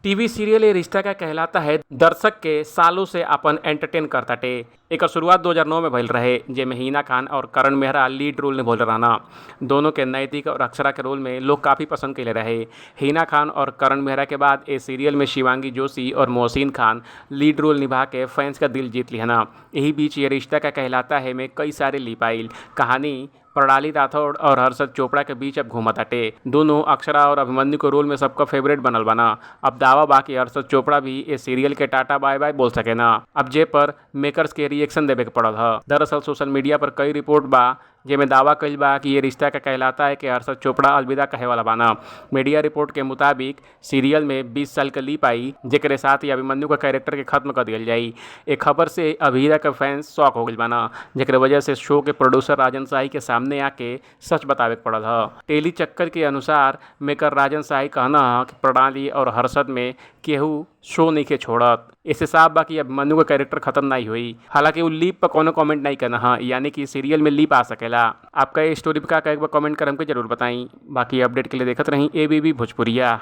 TV serial ये रिश्ता क्या कहलाता है दर्शक के सालों से अपन एंटरटेन करताटे। एकर शुरुआत 2009 में भइल रहे, जेमे हिना खान और करण मेहरा लीड रोल निभौले रहना। दोनों के नैतिक और अक्षरा के रोल में लोग काफ़ी पसंद कैले रहे। हिना खान और करण मेहरा के बाद ए सीरियल में शिवांगी जोशी और मोहसिन खान लीड रोल निभा के फैंस का दिल जीत लिहना। यही बीच ये रिश्ता क्या कहलाता है में कई सारे लीप आइल। कहानी प्रणाली राठौड़ और हर्षद चोपड़ा के बीच अब घूमत आटे। दोनों अक्षरा और अभिमन्यु के रोल में सबका फेवरेट बनल बाना। अब दावा बा कि हर्षद चोपड़ा भी ए सीरियल के टाटा बाय बाय बोल सकेना। अब जे पर मेकर्स के रिएक्शन देवे के पड़ल ह। दरअसल सोशल मीडिया पर कई रिपोर्ट बा जेमे दावा कइल बा कि ये रिश्ता क्या कहलाता है कि हर्षद चोपड़ा अलविदा कहे वाला बाना। मीडिया रिपोर्ट के मुताबिक सीरियल में 20 साल के लीप आई, जेकरे साथ ही अभिमन्यु का कैरेक्टर के खत्म कर दियल जाई। ए खबर से अभीरा के फैंस शॉक हो गइल बाना, जेकरे वजह से शो के प्रोड्यूसर राजन शाही के सामने आके सच बतावे के पड़ल ह। टेली चक्कर के अनुसार मेकर राजन शाही कहना ह कि प्रणाली और हर्षद में केहू शो नइखे छोड़त। एसे साफ बा कि अभिमन्यु का कैरेक्टर खत्म नहीं हुई। हालांकि उ लीप पर कोनो कमेंट नहीं करना है, यानी कि सीरियल में लीप आ सकेला। आपका ये स्टोरी पर का कहे, कमेंट कर हमके जरूर बताई। बाकी अपडेट के लिए देखत रही एबीबी भोजपुरिया।